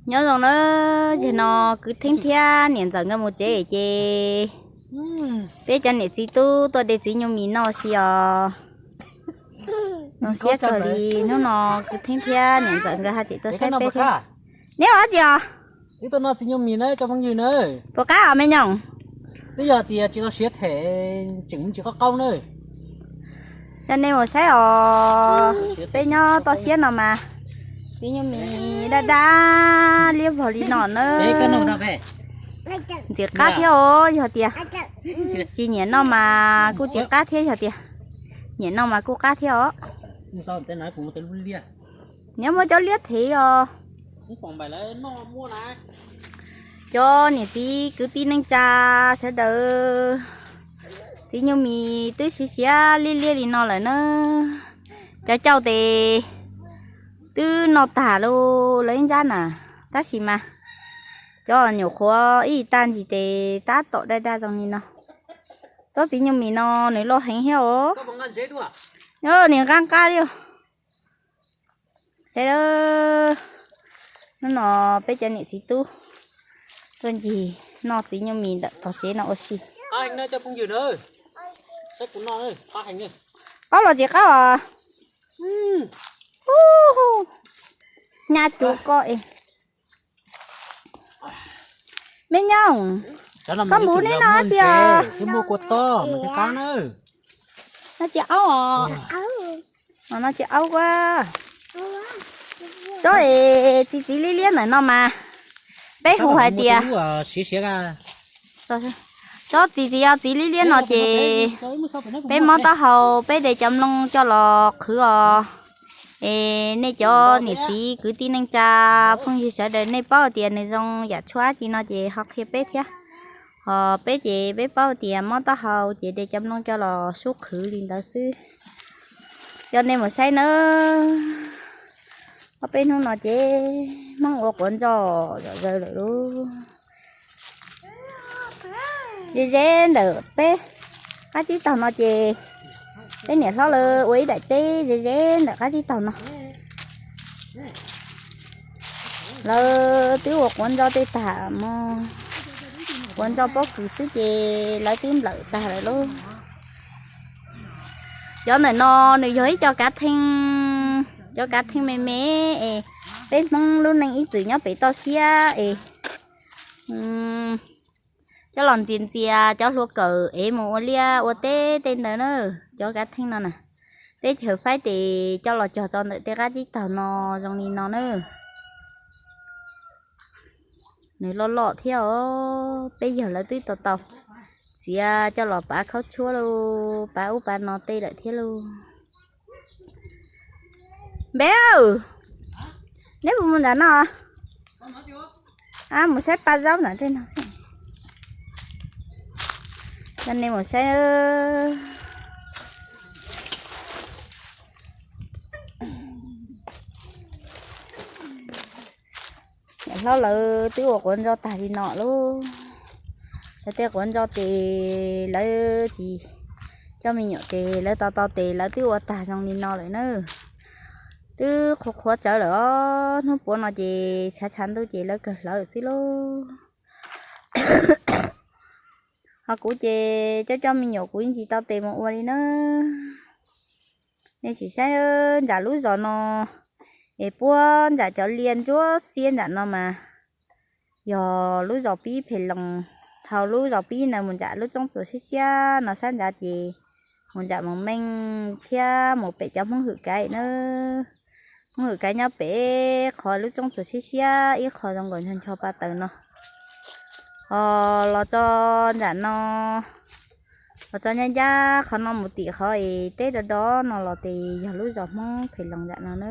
Nyob zoo na, zaum no kwv Theeb thiab niam ntxawm nkawd mus tsev ces peb cov niam txiv tub tuaj de txiv nyuj mis noj si os. Zoo siab kawg li, hnub no kwv Theeb thiab niam ntxawm nkawd haj tseem tuaj saib peb thiab. Neb ua dab tsi os? Puas qab os me nyuam? Twb yog tias tsis tau siav them, tseem tsis qab qaub na. Coj nej mus saib os, peb nyob toj siab no mas txiv nyuj mis daj daj liab vog li no na. Ntxim qab thiab os, yog tias tsis nyiam noj mas kuj tsis qab thiab, yog tias nyiam noj mas kuj qab thiab os. Nyob muab cov liab thev os. Cov niam txiv kwv tij neej tsa sawv daws, txiv nyuj mis twb siav siav liab liab li no lawm na. Cov cauj tes twb noj tag lawm ib nrab na, tab sis mas cov nyuam qhuav ib tag ntsis tes tab tom daj daj zoo li no. Tsob txiv nyuj mis no nws loj heev thiab os. Nws nqab nqab li. Saib, hnub no peb cov niam txiv tub tuaj ncig noj txiv nyuj mis ntawm tog tsev no ua si. Qaub los tsis qaub os? Nyab cuv koj es. Me nyuam, koj npuv neb no dab tsi os? No tsis qaub os. No tsis qaub a. Tsob es txiv txiv liab liab ntawm no mas peb hu hais tias, tsob txiv txiv yog txiv liab liab no ces peb mob taub hau peb de cov nplooj coj los qhwv os. Es nej cov niam txiv kwv tij neej tsa phooj ywg sawv daws nej paub tias nws zoo yam tshuaj dab tsi no ces ho qhia peb thiab. Ho peb ces peb paub tias mob taub hau ces de cov nplooj coj los sub qhwv li ntawd xwb. Coj nej mus saib nawb. Ob peb hnub no ces Hmoob ua quav ntsoj zom zaws lawm lauj. Ze ze ntawm peb qab tsib taug no ces peb niam hlob lawv ua ib daim teb ze ze ntawm qab tsib taug no. Lawv twb ua quav ntsoj tej tag mus, quav ntsoj pob kws xwb ces lawv twb nplawm tag lawm lauj. Cov ntawm no nws yog ib co kav theej, cov kav theej me me es peb Hmoob lub neej ib txwm nyob pem toj siab es coj los ntxias ntxias cov hlua kawm es mus ua liaj ua teb tej ntawd na. Cov kav theej no na, teb chaws faib tes coj los cog tso ntawm tej qab tsib taug no zoo li no na. Nws loj loj thiab os, peb yawg lawv twb tau tau txiav coj los pav khaub tshuab lauj, pav ub pav no tej lawm thiab lauj. Npe, neb puas mus nram no? Mus saib pa zaub ntawm tej no. Coj nej mus saib. Niam hlob lawv twb ua quav ntsoj tag li no lauj. Lawv tej quav ntsoj tes lawv tsis coj me nyuam tes lawv tau tau tes lawv twb ua tag zoo li no lawm na. Twb qhuav qhuav tsawv lawm os, hnub puav no ces tshav tshav ntuj ces lawv kawg hlawv xwb lauj. Ho kuv ces coj coj me nyuam kuv yeej tsis tau tes mus ua li na. Nej sim saib nram lub zos no es puag nram cov liaj ntsuab xiab nram no mas yog lub zos pib Phem Loos, dhau lub zos pib ntawd mus nram lub roob tsuas siab siab no sab nrad ces mus nram Moos Meej thiab mus pem cov Hmoob Hwm Kaiv na. Hmoob Hwm Kaiv nyob pem qhov lub roob tsuas siab siab ib qho zoo nkaus ncho ncho pa taws no. Ho los txog nram no, los txog ncaj ncaj qhov no mus tim qhov es teb do do no los ces yog lub zos Hmoob Phem Loos nram no na.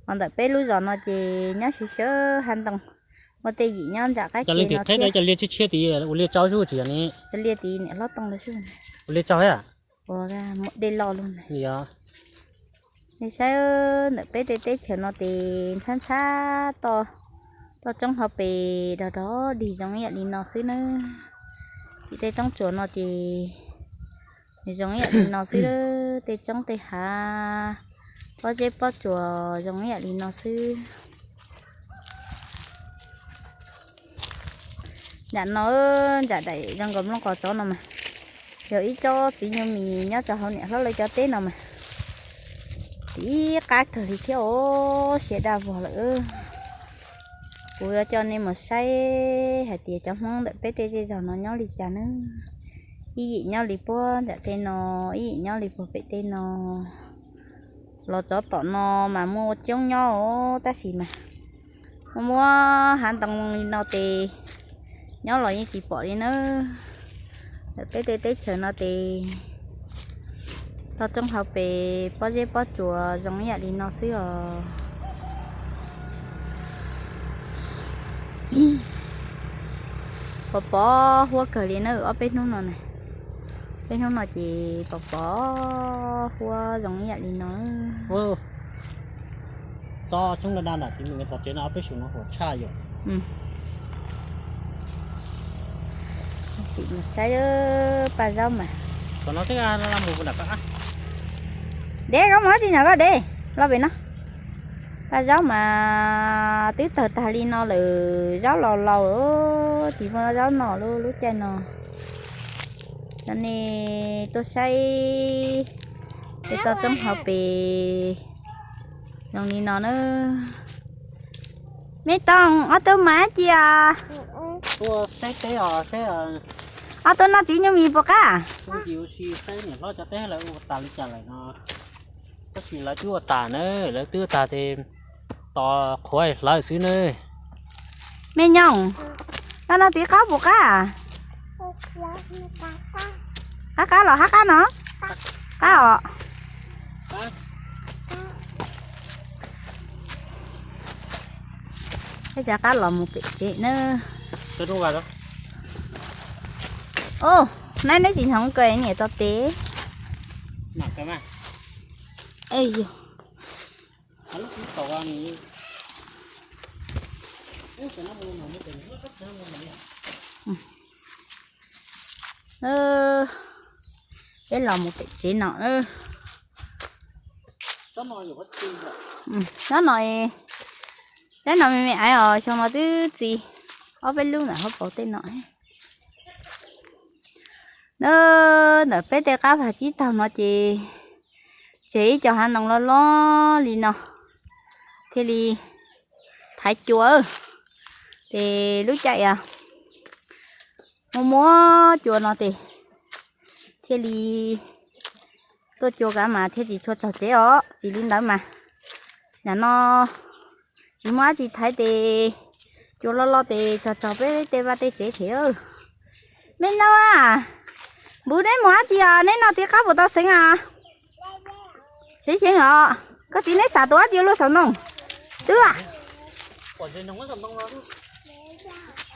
Ho ntawm peb lub zos no ces nyob sawv sawv hav ntoo, muaj tej yim nyob nram qab ke no thiab. Cov liaj tshiab tshiab tid ua liaj tsau xwb tsis yog ne? Cov liaj tid niam hlob Tooj lawv xwb. Ua liaj tsau thiab? Ua dej loj lug na. Nej saib ntawm peb tej teb chaws no ces ntxhab ntxhab toj, toj roob hauv pes dog dog dig zoo ib yam li no xwb na. Ces tej roob tsuas no ces nws zoo ib yam li no xwb, tej roob tej hav, pob zeb pob tsuas zoo ib yam li no xwb. Nram no, nram daim zoo nkaus nplooj qos tsov no mas, yog ib tsob txiv nyuj mis nyob rau hauv niam hlob lawv cov teb no mas, txiv qab kawg li thiab os, siav daj vog lawm. Kuv yuav coj nej mus saib hais tias cov Hmoob ntawm peb tej zej zog no nyob li cas nawb. Ib yim nyob li puag nram tej no, ib yim nyob li puag pem tej no. Los tsov tom no mas muaj coob nyob os, tab sis mas muaj muaj hav ntoo li no ces nyob los yeej tsis pom li nawb. Ntawm peb tej teb chaws no ces toj roob hauv pes pob zeb pob tsuas zoo ib yam li no xwb os. Pos pos huab kawg li na, ob peb hnub no na. Peb hnub no ces pos pos huab zoo ib yam li no. Tsob xyoob da da nram tiv mis tog tsev no ob peb xyoos no huam tshaj yom. Sim mus saib paj zaub mas. Dev, koj mus dab tsi na koj dev? Los pem no. Paj zaub mas twb tawg tag li no lawm, zaub laus laus, tsis muaj zaub noj lub caij no. Coj nej tuaj saib tej toj roob hauv pes zoo li no na. Me Toom, ob tug mas cia. Tuaj saib teb os, saib. Ob tug noj txiv nyuj mis puas qab? Ua si saib niam hlob cov teb lawv ua tas li cas lawm no. Tab sis lawv twb ua tas na, lawv twb ua tas ces tos qhuav hlawv xwb na. Me Nyoog, koj noj txiv qaub puas qab? Qab qab los qab qab no? Qab os. Peb rov qab los mus pem tsev na. Os, neb neb tsis hnov kawg niam tau tes. Yog. Peb los mus pem tsev no. Tsob no, tsob no me me aiv os, xyoo no twb txi ob peb lub ntawm hauv paus tej no. Na, ntawm peb tej qab vag tsib taug no ces tseg ib co hav ntoo loj loj li no thiaj li thaiv cua. Ces lub caij muaj muaj cua no ces thiaj li tuaj cua kav mas thiaj tsis tshua tsaug tsev os. Tsis li ntawd mas, nim no tsis muaj dab tsi thaiv ces cua loj loj ces tsaug tsaug peb tej vaj tej tsev thiab. Me Nyoog, npum neb mus dab tsi os? Neb noj txiv qaub puas tau xeev os? Xeev xeev os. Koj txiv neb xav tus dab tsi ua luaj saum ntoo? Twb.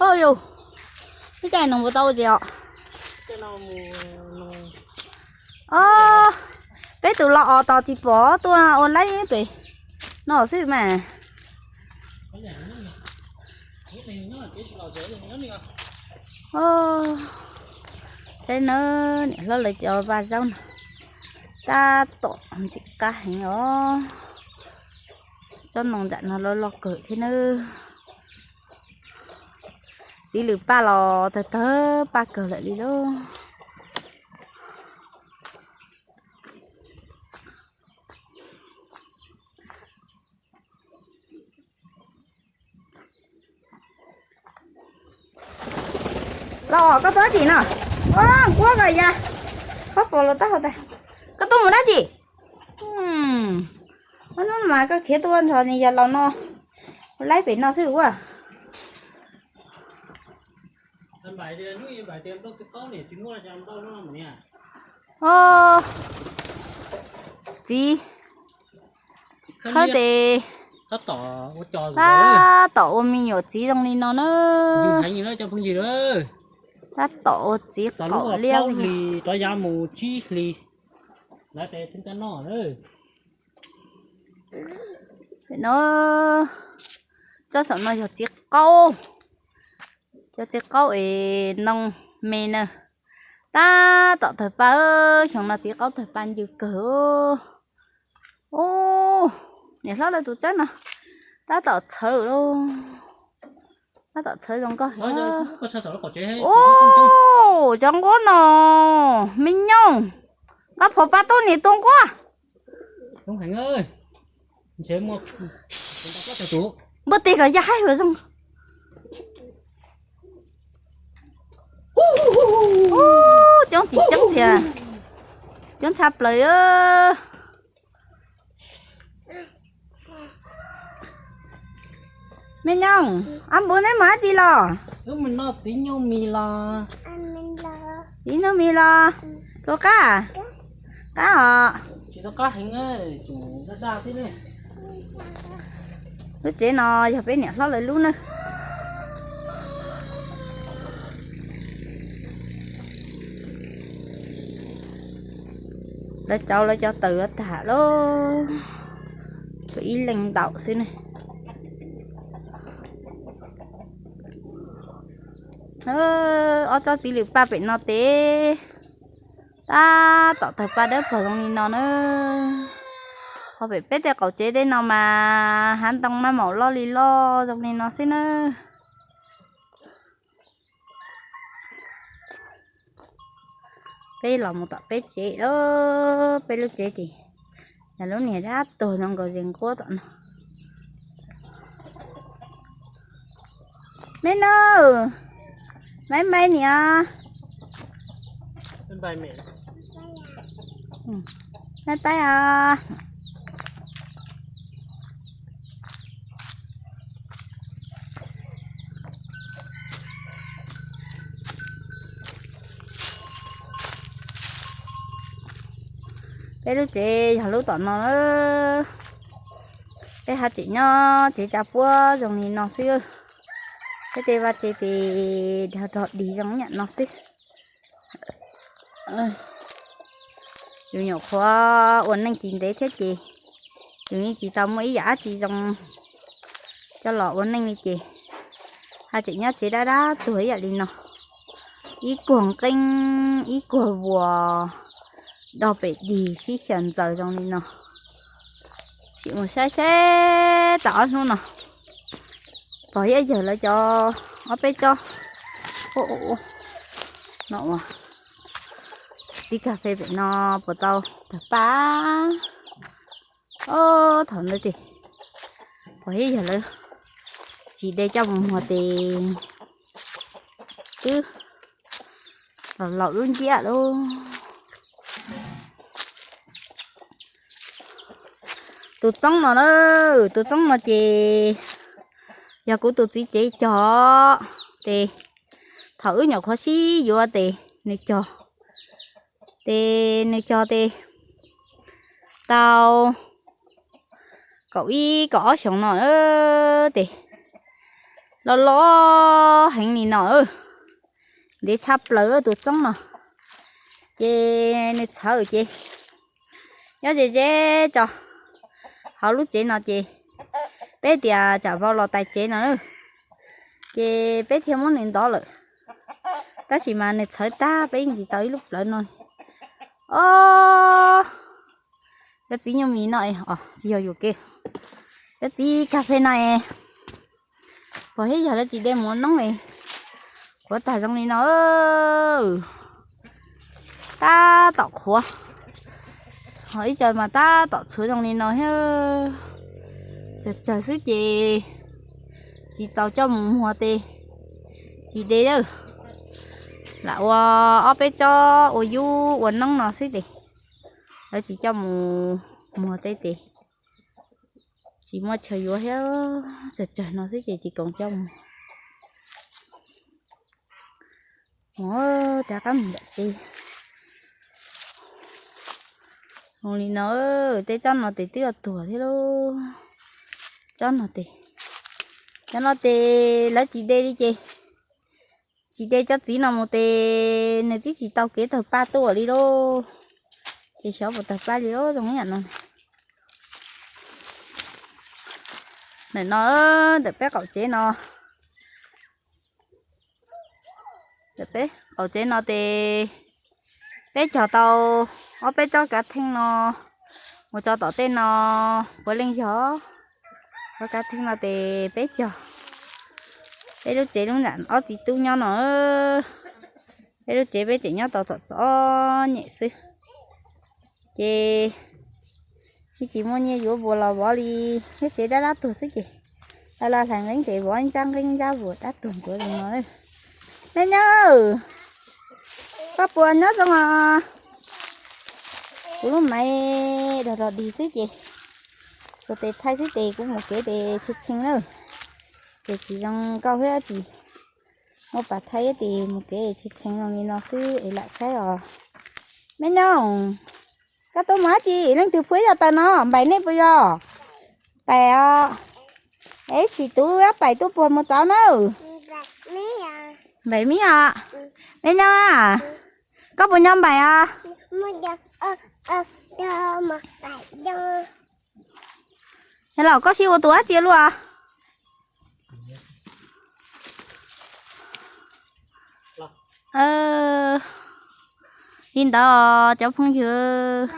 Oj yus, ib cai noog puas tau ua tsi os? Os, peb tus los os tos tsis pom tuaj ua laib pem no xwb mas. Saib nawb, niam hlob lawv cov vaj zaub no tab tom ntxim qab heev os. Tsob ntoo nram no loj loj kawg thiab nawb. Txiv lwm paj los tawg tawg paj kawg lawm li lauj. Los koj tuaj dab tsi no? Ua nquab koj ya, koj pom los tab hau tas. Koj tuaj mus dab tsi? Hnub no mas koj khiav tuaj nrog niag yawg laus no ua laib pem no xwb ua. Txiv khawb tes tab tom ua me nyuam txiv zoo li no na. Tab tom ua txiv qaub liab hli rov yav mus tsib hli. No, tsob saum no yog txiv qaub, cov txiv qaub es ntoo me na. Tab tom tawg paj, xyoo no txiv qaub tawg paj ncw kawg. Ub, niam hlob lawv tus tsob no tab tom txhawv lauj. Tom txhawv zoo nkauj heev. Ub, cov nquab no, me nyooj, koj phov pab tub niam tua nquab. Npua teg kom yaj haib zoo. Ub, coob tsis coob thiab, coob tshaj plaws. Me nyooj, ob npus neb mus dab tsi los? Txiv nyuj mis los. Tua qab? Qab os. Lub tsev no yog peb niam hlob lawv lub na. Lawv tsau lawv cov taws tag lawm, tshuav ib leeg ntaus xwb ne. Ob tsob txiv lws paj pem no tes tab tom tawg paj dawb paug zoo li no na. Ho pem peb tej qaum tsev tej no mas hav ntoo maj maum loj li loj zoo li no xwb na. Peb los mus tom peb tsev lawm, peb lub tsev ces yog lub niag dab tuag zoo nkaus ze nquab tom no. Me nus, maiv npai niam, maiv npai os. Peb lub tsev yog lub tom no na. Peb haj tseem nyob tsev tsa puab zoo li no xwb. Peb tej vaj tse tes dog dog dig zoo nyam no xwb. Yus nyuam qhuav ua neej tsis ntev thiab ces yus yeej tsis tau muaj ib yam dab tsi zoo coj los ua neej li ces haj tseem nyob tsev dab dab tuag ib yam li no. Ib kuag nqeeb ib kuag vuas dog pem dig sib xyaw ntxaws zoo li no. Sim mus saib seb tas ob hnub no pog thiab yawg lawv cov ob peb tsob no ua txiv kas fes pem no puas tau tawg paj. Ob thaum ntawd tes pog thiab yawg lawv tsis de coj mus muag tes twb los laus lub nciab lauj. Tus txoob no na, tus txoob no ces yog kuv tus txiv tsev cog tes thaum wb nyuam qhuav sib yuav tes nws cog, tes nws cog tes tau kaum ib kaum ob xyoos no tes loj loj heev li no, ntev tshaj plaws tus txoob no. Ces nws txhawv ces nyob ze ze tso hauv lub tsev no ces peb tias tsam vau los tais tsev no na, ces peb thiaj muab nws ntov lawm. Tab sis mas nws txhawv tag peb yeej tsis tau ib lub plawv no. Ob, cov txiv nyuj mis no, tsis yog yus ke, cov txiv kas fes no es pog thiab yawg lawv tsis de mus noob es qhuav tag zoo li no. Tab tom qhuav, ho ib co mas tab tom txhuav zoo li no thiab. Tsawg tsawg xwb ces tsis txaus coj mus muag tes tsis de lawm. Lam ua ob peb tsob ua yub ua noob no xwb tes lawv tsis coj mus muag tej tes tsis muaj chaw yuav thiab. Tsawg tsawg no xwb ces tsis koom coj mus. Mus rov qab mus nram tsev. Zoo li no, tej tsob no tes twb yuav tuag thiab lauj. Tsob no tes, cov no tes lawv tsis de li ces, tsis de cov txiv no mus tes nws twb tsis tau kev tawg paj tuaj li lauj. Ces xyov puas tawg paj li lauj zoo ib yam no. Ntawm no, ntawm peb qaum tsev no, ntawm peb qaum tsev no tes peb cog tau ob peb tsob kav theej no mus tso tom tej no puav leej yog. Tsob kav theej no tes peb cog, Peb lub tsev lub nram ob txiv tub nyob no, peb lub tsev peb tseem nyob tau txom txom nyem xwb. Ces yeej tsis muaj nyiaj yuav vuas los vov li, lub tsev dab dab tuag xwb ces los hlais nqeeb ces vov ib ntsab nqeeb ntsab vuas dab tuag nkuav li no. Me nyuam, koj puas nyob zoo os? Kuv lub maiv dog dog dig xwb ces, tsuas tes thaij xwb ces kuv mus kev tes tshee tshee na. Ces tsis zoo nkauj thiab tsis muaj pas thaij tes mus kev tshee tshee zoo li no xwb es lam saib os. Me nyuam, koj tuaj mus dab tsi? Leej twg phuab ib co taws no? Npaim nej puas yog? Npaim os. Es tsis tub ab pais tuaj puag mus txov nawb. Npaim me nyuam. Me nyuam, koj puas nyob npaim os? Yog los koj sib ua tus dab tsi luaj? Li ntawd cov phooj ywg,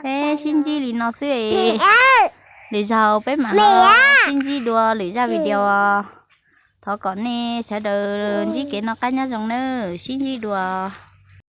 peb sib ntsib li no xwb es lwm zaug peb mam ho sib ntsib dua lwm zaj video. Thov kom nej sawv daws ntsib kev noj qab nyob zoo nawb, sib ntsib dua.